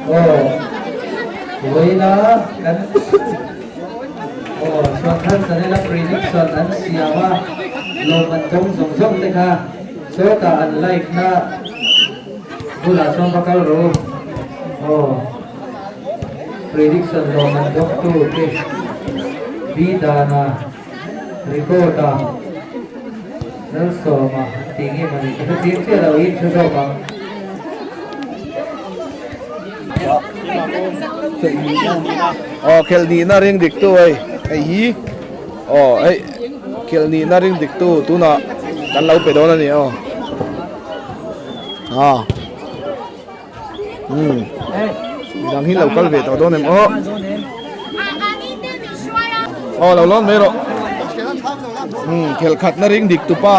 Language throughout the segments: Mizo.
Aw vawiina kan aw Chhuanthar channel a prediction an siam a lawmman dawng zawng zawng te kha sawtah an like na bulah chuan va kal rawh u aw prediction lawmman dawng tu te bi dana record a Lalsawma an tih nge mawni ka hre chiang chiah lo i in hre zawk ang. Aw khelh nihna ring dik tu hei hei hi aw hei khelh nihna ring dik tu tunah kan lo pe dawn a ni aw a umm midang hi lo kal ve tawh dawn em aw aw lo lawn mai rawh umm khelh khatna ring dik tu pa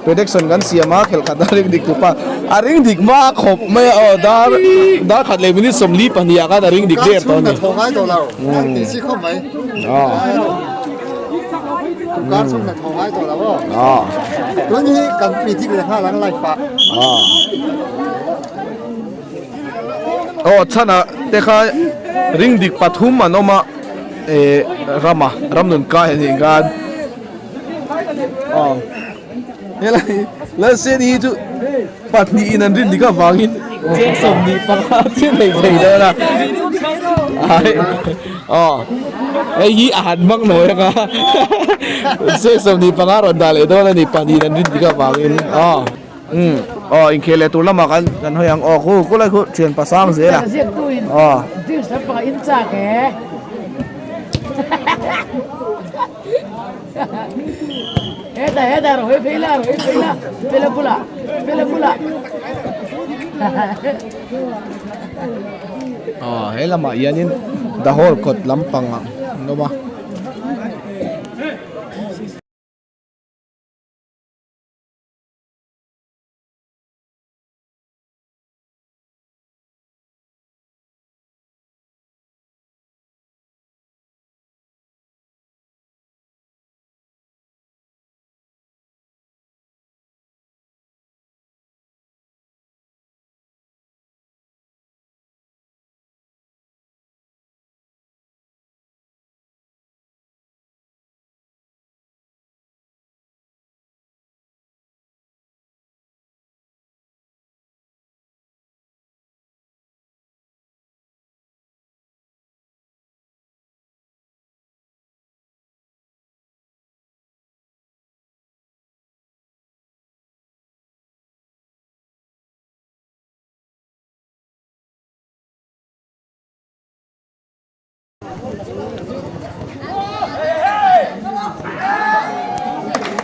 prediction kan siam a khelh khatna ring dik tu pa a ring dik hma khawp mai a aw dar dar khat leh minute 42 ah khan a ring dik der tawh a ni aw chhanah te kha ring dik pathum an awm a eh rama ramnun kai a nih khan aw helai lalseni hi chu pahnihin an rin dik avangin cheng 25 chiah nei thei dawn a ai aw hei hi a han hmang nawi ang a cheng 25 rawn dah leh dawn a ni pahnihin an rin dik avangin aw umm aw inkhel leh tur lamah kan kan hawi ang aw khu khulai khu thian pasang zel a aw. Aw he lamah hianin the hall kawt lampang ah an awm a.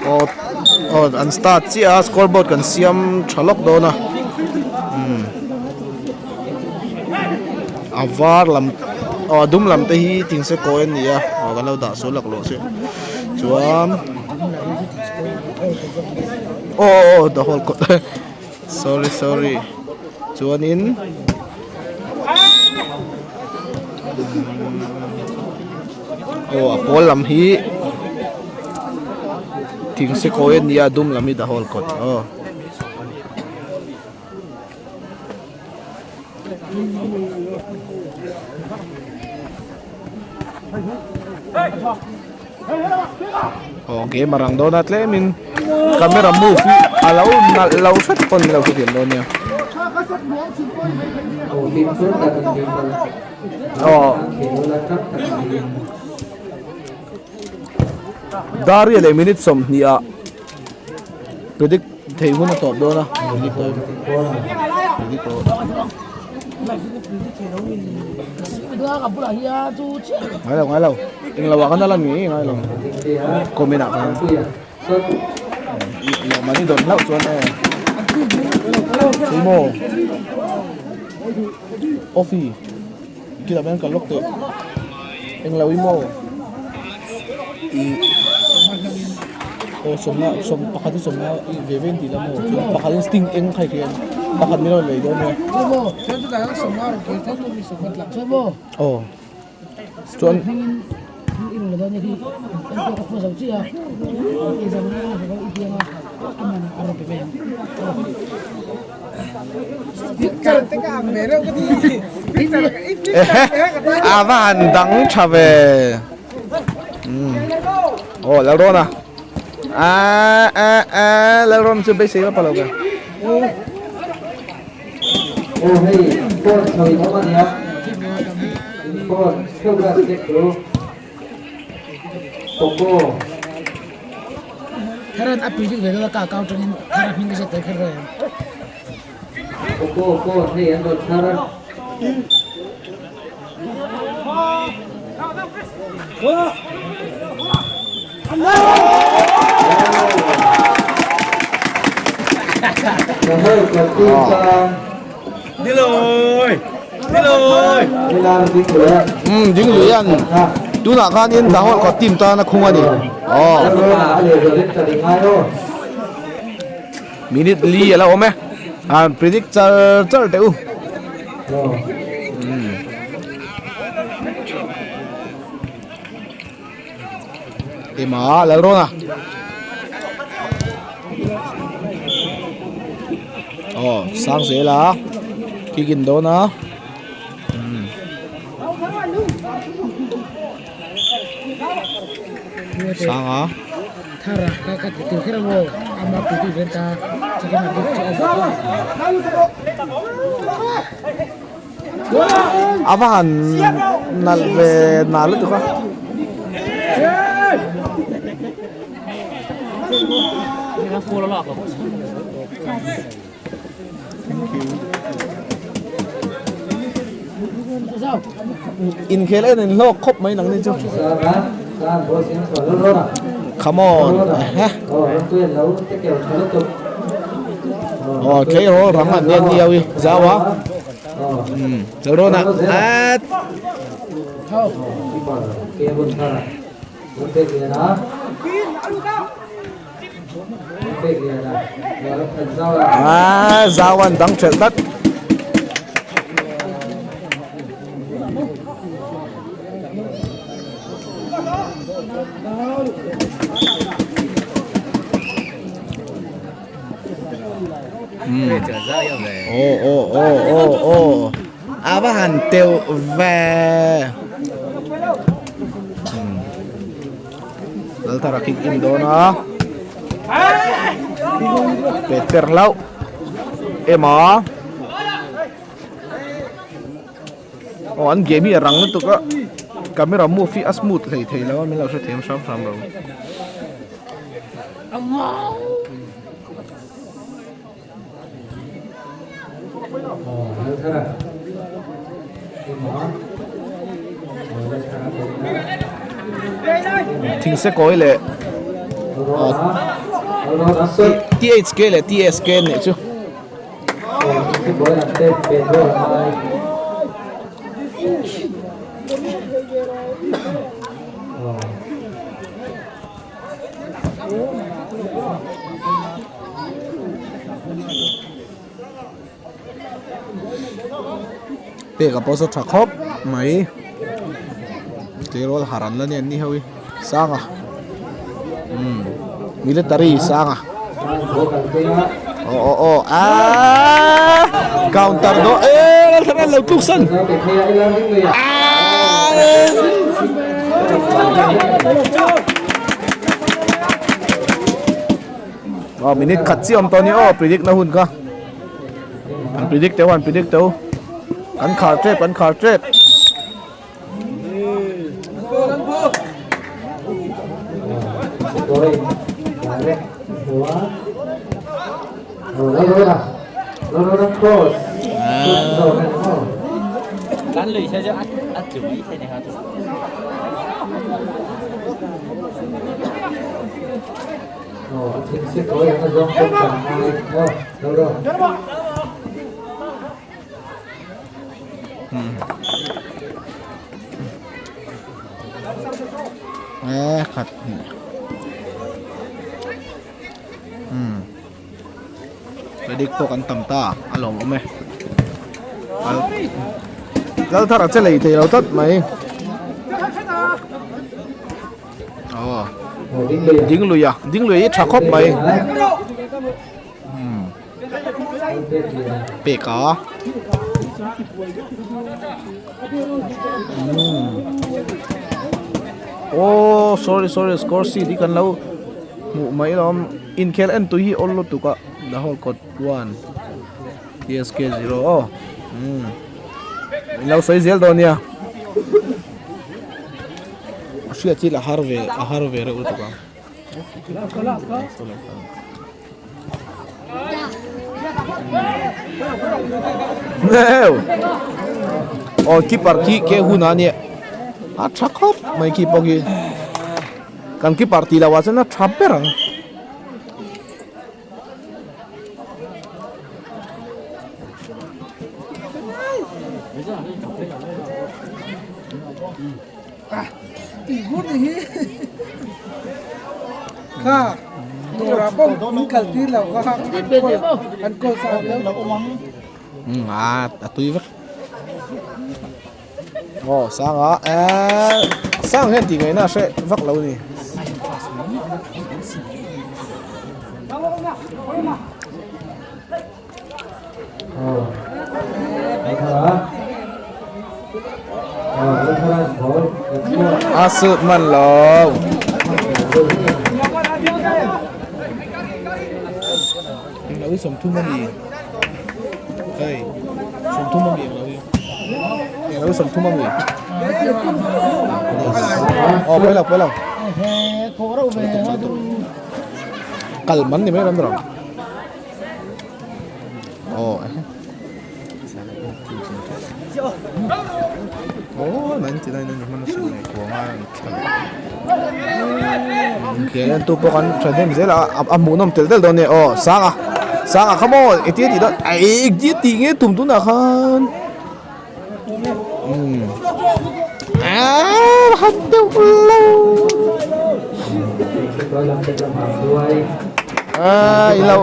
Aw aw an start chiah a score board kan siam tha lawk dawn a umm a var lam aw a dum lam te hi thingse kawi an ni a aw kan lo dah sual laklawh se chuan aw aw the whole kawt sorry sorry chuanin aw a pawl lam hi thingse kawi an ni a a dum lam hi the whole kawt aw. Aw game a rang dawn a tlemin camera move hi a lo nalh lo hret pawn min lo hrethiam dawn nia. Aw Dar riat leh minute 20 ah predict thei hun a tawp dawn a predict dawn predict dawn ngai lo ngai lo eng lo ah khan a lan ngei ngai lo comment ah khan lawm an i dawn hlauh chuan e emaw coffee Khi ah hian kan lawk teh englo hi maw ih aw sawmna sawm pakhat hi sawmna ih ve ve intih la maw chuan pakhat hi sting eng kha hi pakhat min rawn lei dawn nia aw chuan. A va han dang tha ve. Aw Lalrawn a. A a a Lalrawn chu beisei va pa lo ve. Aw hei phone chho in awm ania. In phone theuh la check ru. Poco. Tharan a predict ve deuh a ka account atangin Thara hming ka hriat tel kher reng. Poco phone hei an rawn thar a. Umm ding lui an tunah khanin Dahol kawt team tan a khung a ni aw minute li a la awm e an predict char char teh u. Ema Lalrona Aw sang zel a kick in dawn a sang a Thara ka ka ti tur kher emaw ama pui ven ta chicken a bik chu a A va han nalh ve nal lutuk a. Inkhel en in hlawk khawp mai nang ni chu. Come on. Aw tleirawl rang an nia ni awi zau a umm tleirawl ah at ah zau an dang thelh tlat. Aw aw aw aw aw a va han teuh ve Lalthara kick in dawn a pet per hlauh ema aw an game hi a rang lutuk a camera move hi a smooth hlei thei lo a min lo hrethiam hram hram lo. Thingse kawi leh THK leh TSK an nih chu. Pek a pawh saw tha khawp mai tleirawl har an la nen ni ho hi sanga umm military sanga aw aw aw aaa counter dawn eee lalthana lo tluk san aaa. Aw minute khat chiah awm tawh a ni aw predict na hun kha an predict teuh an predict teuh an khar tep an khar tep. Eee khat hnih umm predict pawh kan tam ta a lawm awm e Lalthara che lei thei lo tlat mai. Aw ding lui a ding lui hi tha khawp mai. Pek a. Oh sorry sorry score sheet hi kan lo hmuh mai lo inkhel en tui hi awl lutuk a the whole court 1 TSK 0 aw um lo sawi zel dawn nia a hriat hi la har ve a har ve reuh lutuk ang. Aw keeper khi ke hun a nia a tha khawp mai khi pawh khi kan keeper tih loh ah chuan a tha ber ang. A a tui vek aw sang a eee sang hian tih ngaihna a hre vak lo a ni. A sut man lo. Lo hi 30 a ni. Hei 30 a mi lo hi. Lo hi 30 a mi. Aw pawi lo pawi lo. Kal man ni mai ram ram. Oh, oh, 99 ani hman asin nei kuanga an thlan. Ke an tu pawh kan thahnem zel a a hmuhnawm tel tel dawn e aw sang a sang a kha maw engtin a tih dawn ai engtin a tih nge tum tunah khan umm aaa han deuh lo aaa i lo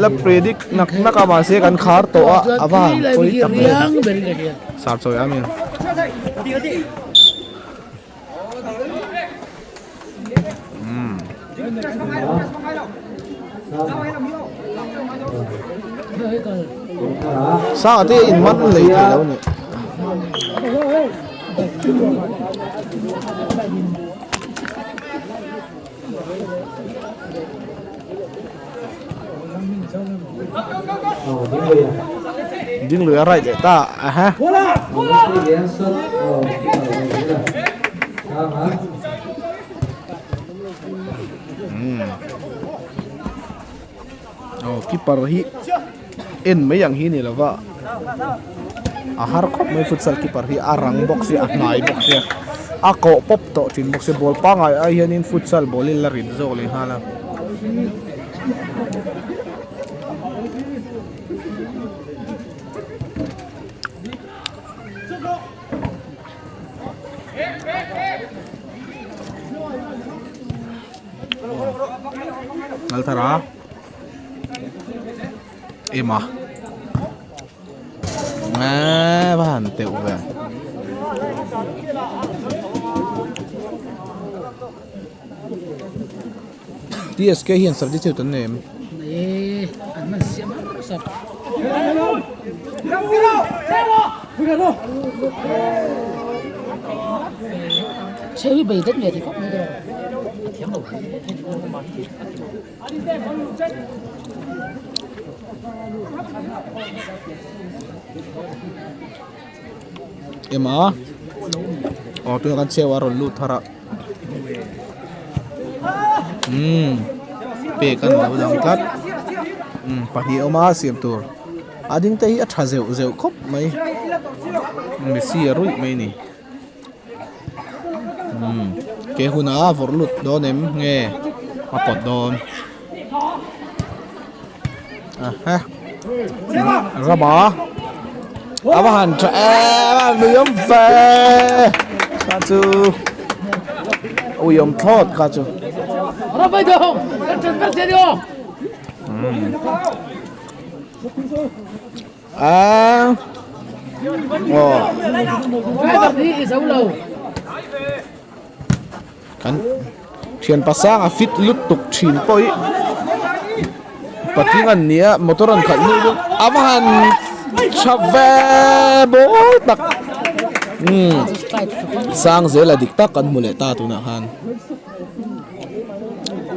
la predict nak nak a mahse kan khar tawh a a va han pawi tak em sar chawi a mi Sanga te in man lei thei lo ni. Ding lui a right leh ta a ha. Aw keeper hi en mai ang hi ni lova a har khawp mai futsal keeper hi a rang bawk sia a hnai bawk sia a kawh pawp tawh thin bawk sia ball pangai ai hianin futsal ball hi la rin zawk leh nghal a. Lalthara Ema Eee va han teuh ve TSK hian substitute an nei em? Nei an man siam har sap. Cheu hi bei dat nge thei khawp mai dawn. A thiam lo. Ema aw tunah kan cheu a rawn lut thar a umm pek a ni lo dang tlat umm pahnih a awm a siam tur a ding te hi a tha zeuh zeuh khawp mai Messi a ruih mai a ni umm ke hunah a vawrh lut dawn em nge a pawt dawn aha rama a va han tha em a lui awm ve kha chu ui awm thlawt kha chu a aw kan thian pasanga fit lutuk thin pawh hi. Patling an nia motor an khalh hnu chu a va han tha ve bawl tak umm sang zel a dik tak kan hmu leh ta tunah khan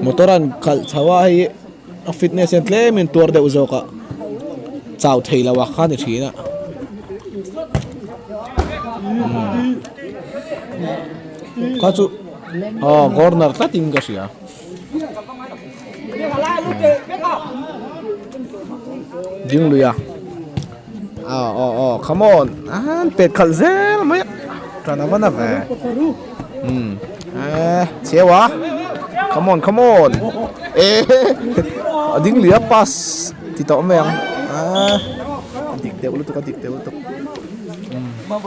motor an khalh chho a hei a fitness hian tlem in tuar deuh zawk a chau thei lo a kha ni thin a umm kha chu aw corner tlat in ka hria. Ding lui a aw aw aw come on an pet khalh zel mai a tan a va na ve umm eh chheu a come on come on eh a ding lui a pass ti tawh mai ang ah a dik deuh lutuk a dik deuh lutuk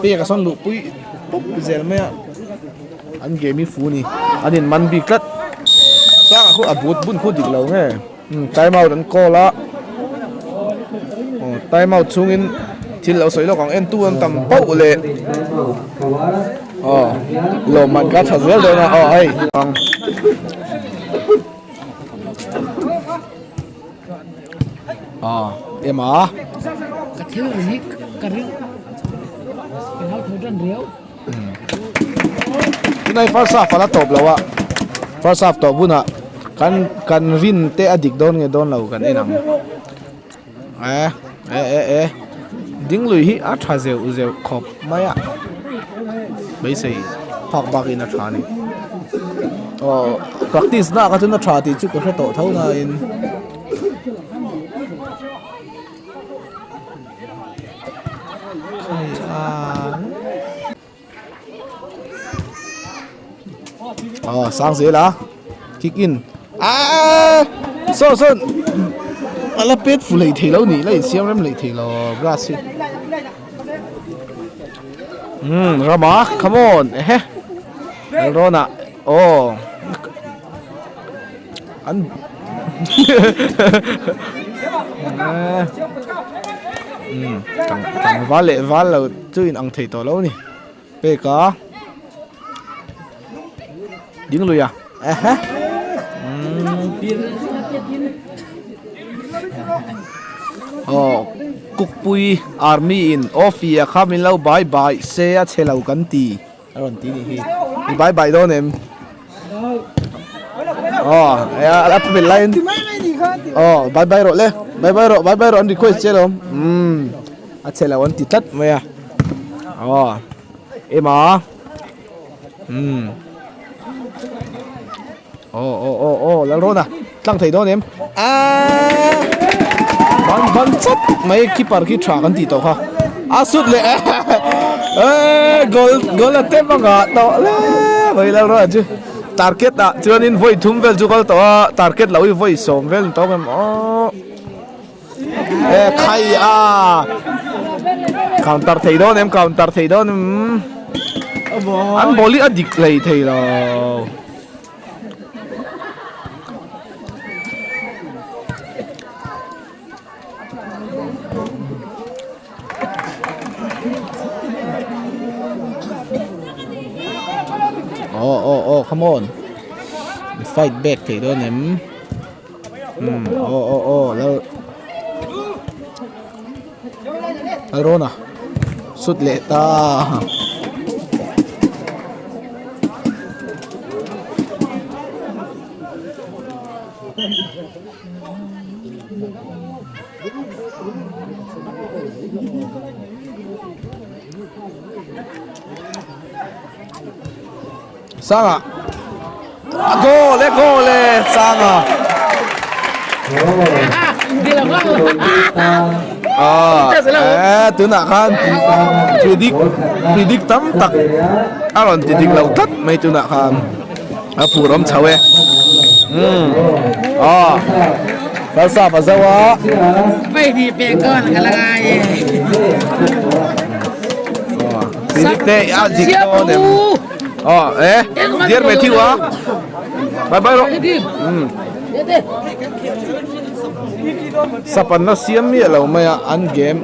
pek a sawn luh pui pawp zel mai a. An game hi fu ni. An in man bik tlat. Sangah khu a but bun khu dik lo nge. Umm time out an call a. Aw time out chhungin thil lo sawi lawk ang en tu an tam pauh leh. Aw lawmman kha tha zel dawn a aw hei. Aw ema. Ka thil ri hi ka ring ka hlau tho tan riau. Tunai first half ala tawp lo a first half tawp hunah kan kan rin te a dik dawn nge dawn lo kan en ang eh eh eh eh ding lui hi a tha zeuh zeuh khawp mai a beisei phak bak in a tha a ni aw practice na kha chuan a tha tih chu ka hre tawh tho na in. Aw sang zel a kick in aaa saw sawn a la pet fu hlei thei lo nih la insiam rem hlei thei lo grass hi umm rama come on ehe Lalrawn ah aw an umm tlangval leh val lo chu in ang thei tawh lo a ni pek a ding lui a ehe umm aw kukpui army in awfi a kha min lo bai bai se a chhe lo kan ti. A rawn ti nih hi. I bai bai dawn em? Aw, a pe lai in. Aw, bai bai rawh le. Bai bai rawh, bai bai rawh an request che lawm. Umm, a chhe lo an ti tlat mai a. Aw, ema. Umm. Aw, aw, aw, aw, Lalrawna tlang thei dawn em? Aaaa! Ban ban chawp mai keeper khi tha kan tih tawh kha. A sut leh eee goal goal a tep anga tawh le mai Lalrawna chu target ah chuanin vawi thum vel chu kal tawh a target lo hi vawi sawm vel ni tawk em aw e khai a counter thei dawn em counter thei dawn em an ball hi a dik hlei thei lo. Oh oh oh come on fight back thei dawn em um oh oh oh lal Lalrawna sut leh ta. Sanga a goal e goal e Sanga ah eh tunah khan predict predict tam tak a rawn ti dik lo tlat mai tunah khan a phur awm chho e um ah Falsa pa zo a predict te a dik dawn em Ờ, ê, dear Matthew á. Bye bye rawh. Um. Sapan na siam miah lo mai a, an game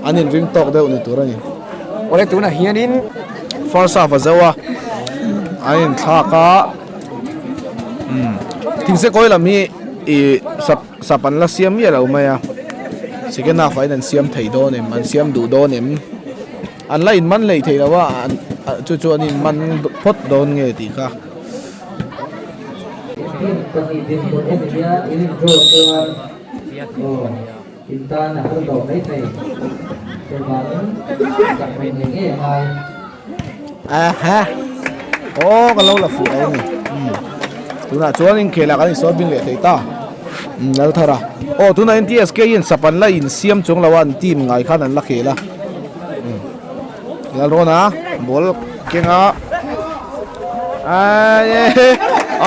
an in ring tawk deuh ni tur a ni. Awle tunah hianin first half a zo a, an in thlak a. Um. Thingse kawi lam hi. Ih sap sap an la siam miah lo mai a second half ah hian an siam thei dawn em an siam duh dawn em an la in man lei thei lo a an chu chu an in man phawt dawn nge tih kha. Aha aw ka lo la fuh lo a ni tunah chuan inkhel ah kan insawi bing leh thei ta Lalthara aw tunah hian TSK hian sap an la insiam chuang lo a an team ngai khan an la khel a Lalrawna ball keng a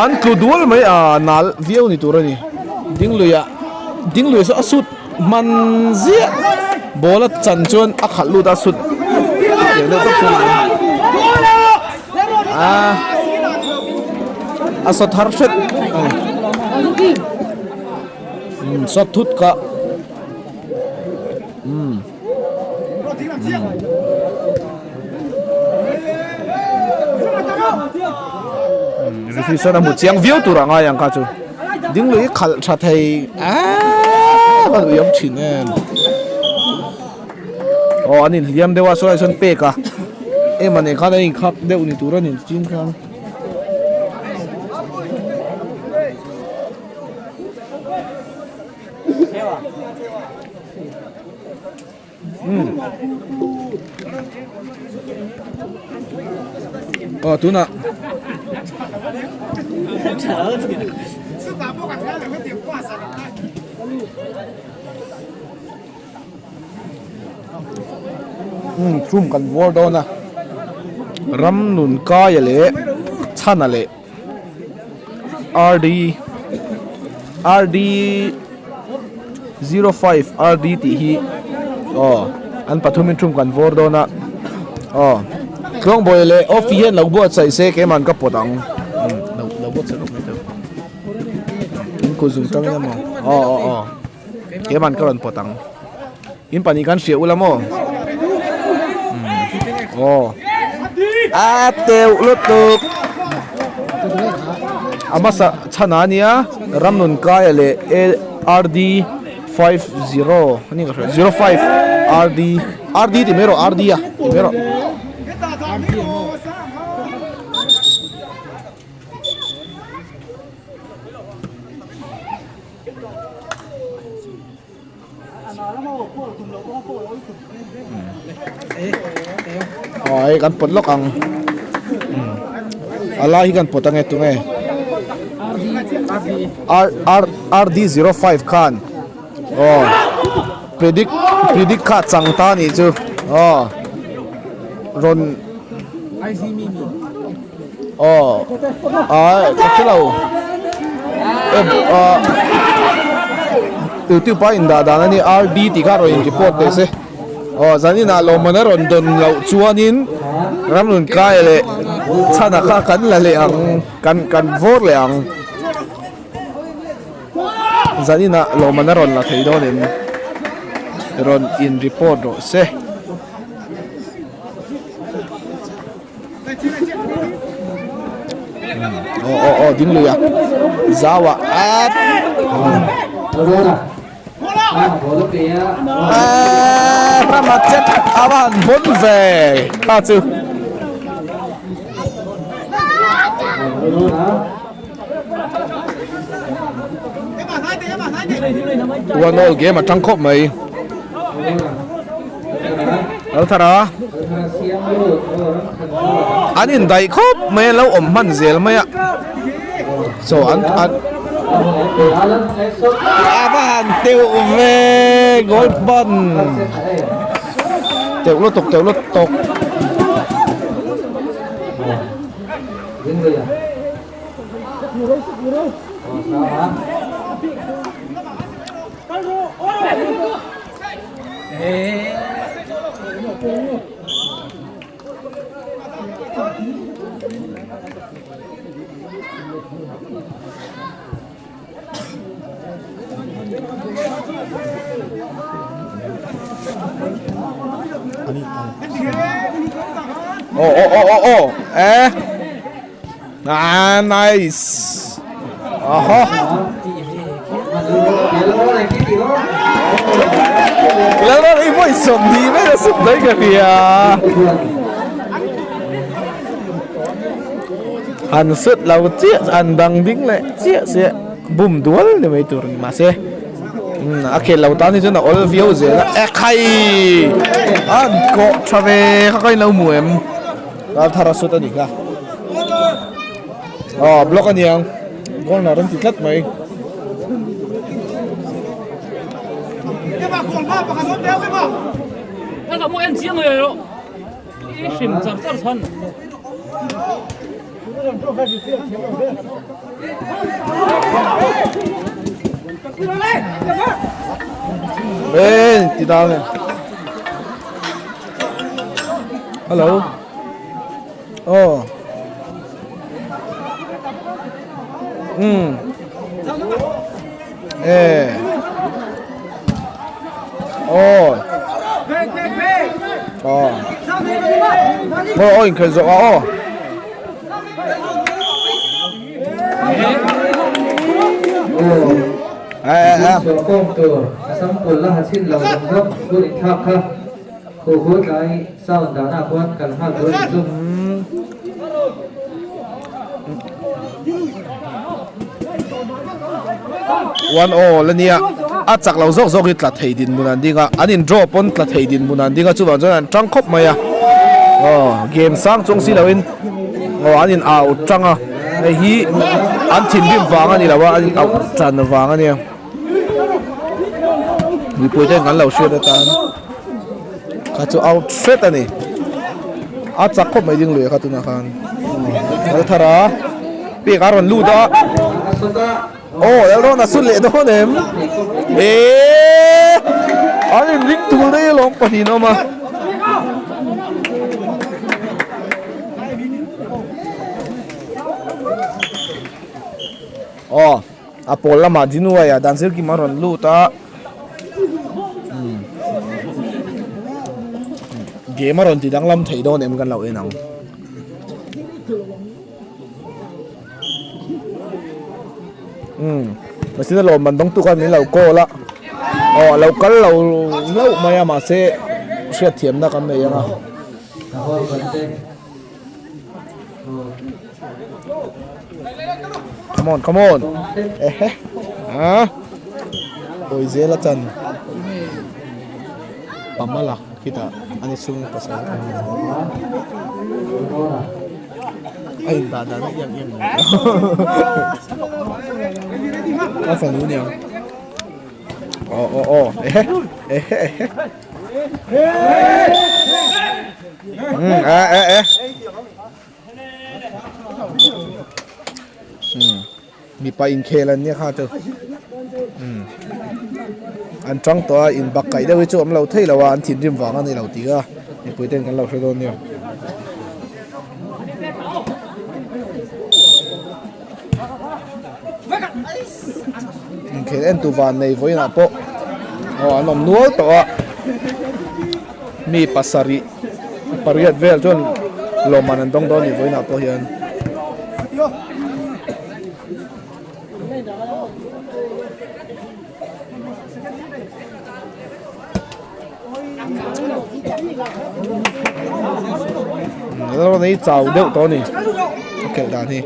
an tlu dual mai a nal viau ni tur a ni ding luiah ding lui saw a sut hman ziah ball a chan chuan a khalh lut a sut tiang deuh tawp chuan a a sawt har hret a ni sawt thut kha umm. Referee sawn a hmu chiang viau tur a ngai ang kha chu ding lui khalh tha thei aaa ka duh iam thin em aw an inhliam deuh a sawi sawn pek a em a nen khan a inkhak deuh ni tur a ni chin khan. Aw tunah umm chhum kan vuar dawn a ram nun kaia leh chhana leh RD RD 05 RD tih hi aw an pathumin thum kan vawr dawn a aw tluangbawi leh off hian lo buatsaih se keimah ka pawt ang lo lo buatsaih lawk mai teh in kut zung tangin emaw aw aw aw keimah ka rawn pawt ang in pahnih khan hria ula maw aw a teuh lutuk a hmasa chhan a nia Ramnun Kaia leh ARD 50 ani ka hria 05 RD RD ti mai rawh RD a ti mai rawh. Aw hei kan pawt lawk ang a lai hi kan pawt ange tunge R R R D 05 khan aw predict predict kha chang ta nih chu aw rawn aw ah ka hre lo ah youtube a indah dan a ni R D tih kha rawn in report teh se aw zanin ah lawmman a rawn dawn loh chuanin ramhlun kai leh chhana kha kan la leh ang kan kan vawr leh ang zanin ah lawmman a rawn la thei dawn em rawn in report rawh se. Aw aw aw ding lui a zau a at rama chet a va han bawn ve kha chu one all game a tang khawp mai. Lalthara an indaih khawp mai a lo awm hman zel mai a so an an a va han teuh ve goal ban teuh lutuk teuh lutuk. Oh oh oh oh oh eh ah nice aha. Lalram i vawi 20 vel a sut mai ka hria. Han sut lo chiah an dang ding leh chiah sia bum dual ni mai tur ni mahse a khel lo tan hi chuan a awl viau zel a ekhai an kawh tha ve kha ka inlo hmu em ral thar a sut a nih kha aw block a niang corner an ti tlat mai. Ê, ti dang nè. Hello. Oh. Um. Ê. Oh. Oh. Oh, oh, inkhel zawk a aw. One all a nia a chak lo zawk zawk hi tla thei dinhmun an ding a an in draw pawn tla thei dinhmun an ding a chuvang chuan an tang khawp mai a aw game sang chung si loin aw an in au tang a hei hi an thinrim vang a ni lo a an in auh tan vang a nia mipui ten kan lo hriat atan kha chu out hret a ni a chak khawp mai ding lui kha tunah khan kal thar a pek a rawn lut a aw lal rawn a sut leh dawn em eee an in ring tul daih alawm pahnih an awm a. Aw a pawl lamah Dinuaia dan zir kim a rawn lut a game a rawn ti danglam thei dawn em kan lo en ang. Umm mahse lawm man dawng tu khan min lo call a aw a lo kal lo hlauh mai a mahse hriatthiamna kan nei ang a. Come on, come on. Ehe. Ah. Oi zela chan. Pamala kita ani sung pasal. Ai da da na yang yang. A fanu niang. Oh oh oh. Ehe. Ehe ehe. Um a a a. Um mipa inkhel an nia kha chu um an tang tawh a in bak kaih deuh hi chu awm lo thei lo a an thinrim vang a ni lo tih kha mipui ten kan lo hre dawn nia. Inkhel en tu van nei vawiinah pawh aw an awm nual tawh a mi pasarih pariat vel chuan lawmman an dawng dawn a ni vawiinah pawh hian. Lalrawn hi chau deuh tawh a ni a khelh dan hi.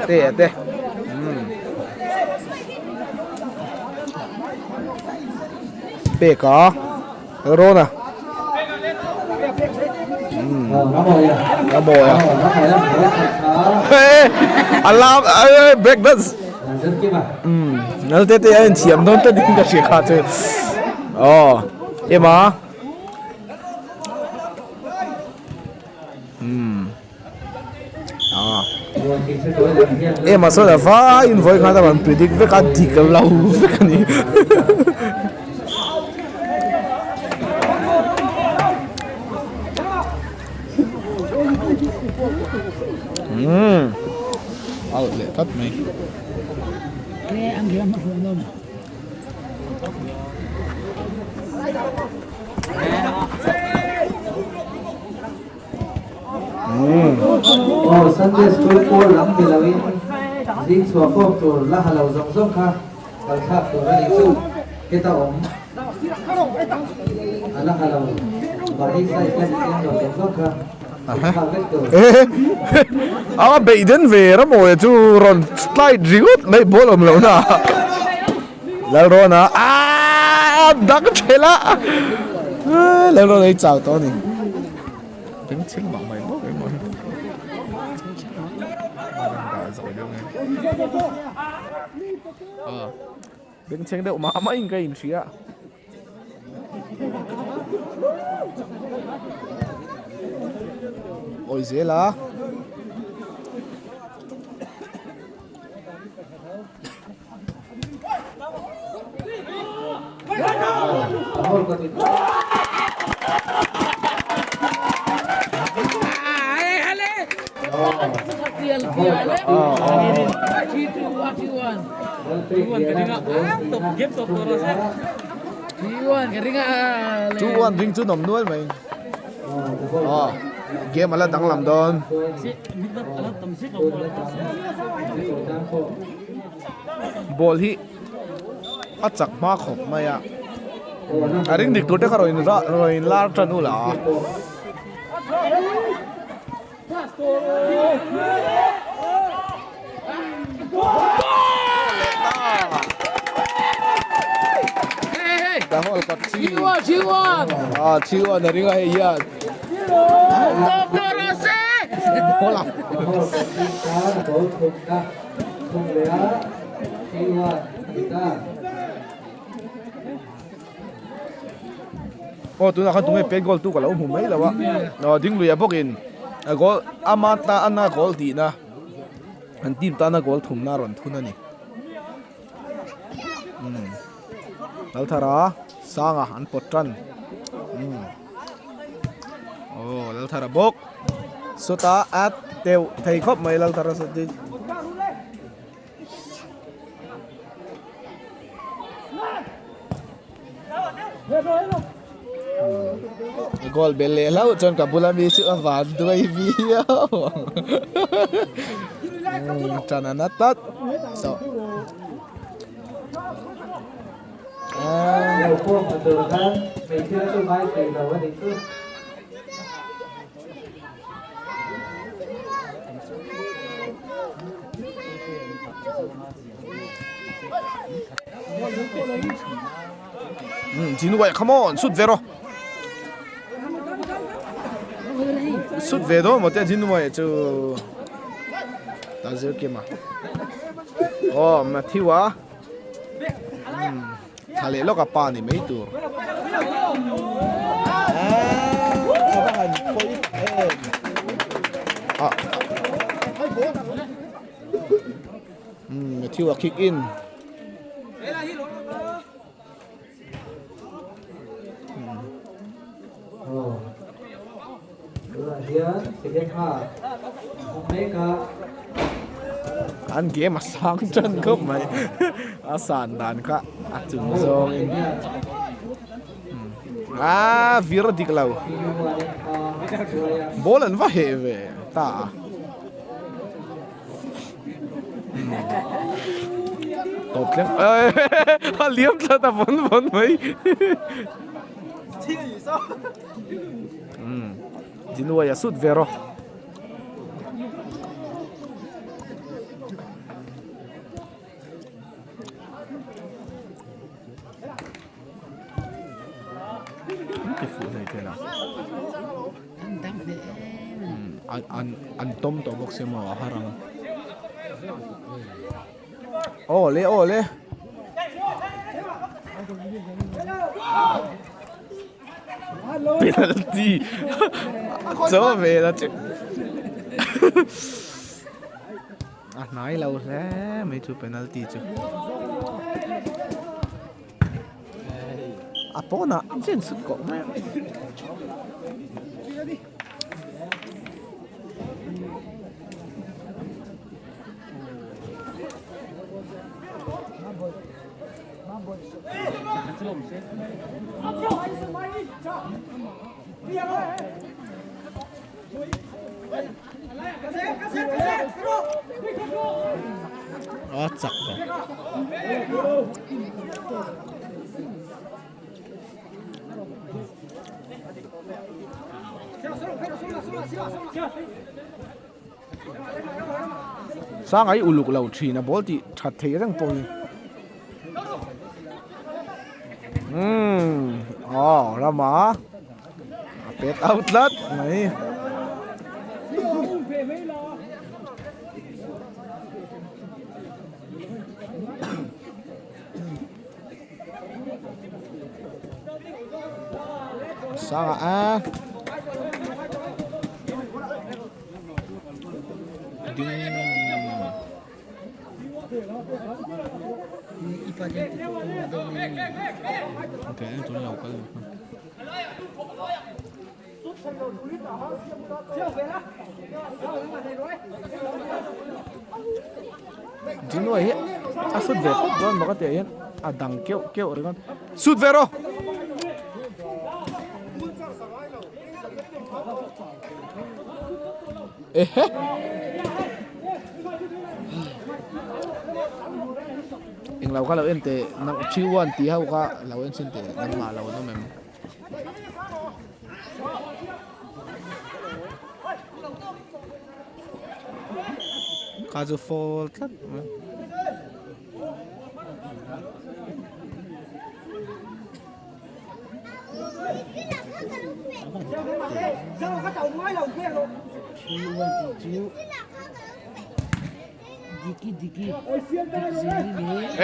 Te te peka Lalrawn a. A mawi a. A lam break dance. Nal te te a inthiam dawn tlat in ka hria kha chu. Aw ema. Ema sawn a vaiin vawi khan a rawn predict vek a dik lo vek a ni. Umm out leh tlat mai. Aw Sunday school pawl lam ni loin zing chhuah khawm tur la ha lo zawng zawng kha kal thlak tur a nih chu heta awm a la ha lo mahni size la ni chiang lo zawng zawng kha thlak vek tur. A beih den ve Ramawia chu rawn slide ringawt mai ball awm lohna ah Lalrawna aaa dang thelh a Lalrawna hi chau tawh a ni. Beng chhing mah mai bawk emaw hi. Beng chheng deuh mah mah in ka inhria. Awi zel a. Two one ring chu nawm nual mai. Aw game ala danglam dawn. Ball hi a chak hma khawp mai a a ring dik tur te kha rawn in rawn in lar tan ula a. Ah, Chiwan a ring a hei hian. Hola. Aw tunah khan tunge pet goal tu ka lo hmu mai lo a aw ding luiah bawkin a goal ama ta ana goal tihna an team tana goal thumna a rawn thun a ni umm Lalthara Sanga an pawt tan umm aw Lalthara bawk sawtah a teuh thei khawp mai Lalthara sawt hi. Goal bel leh hlauh chuan ka bula mi chu a van duai viau ang tan a na tlat tawh. Jinwei come on sut ve rawh sut ve dawn maw te Jinwei chu ta zir kim a aw Matthew a Thla leh lawk a pa ni mai tur. A va han pawi em. Ah. Matthew a kick in. Oh. Tunah hian second half awm mek a. An game a sang tan khawp mai. A san dan kha a chung zawngin. Ah vir a dik lo. Ball an va heh ve ta a. Tawp thleng a liam tlat a vawn vawn mai. Umm Dinuai a sut ve rawh. Ti fuh hlei thei lo. An an an tawm tawh bawk sia maw a har ang. Aw le aw le. Penalty chaw ve la che. A hnai lo hle mai chu penalty chu. A pawnah chen sut kawh mai a. A chak ve. Sanga hi uluk lo thin a ball tih that thei reng pawh hi. Umm aw rama a pet out tlat mai. Sanga a ding nuai hi a sut ve pawp dawn bawk a tih ah hian a dang keuh keuh ringawt sut ve rawh. Ehe. Englo kha lo en teh nang T1 tih ho kha lo en chhin teh nangmah lo an awm em? Kha chu fall tlat mai.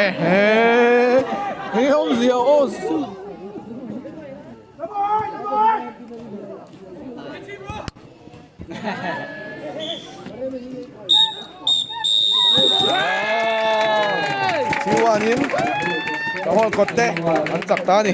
Ehe awmzia aw su Chuanin ka hall kawt te an chak ta a ni.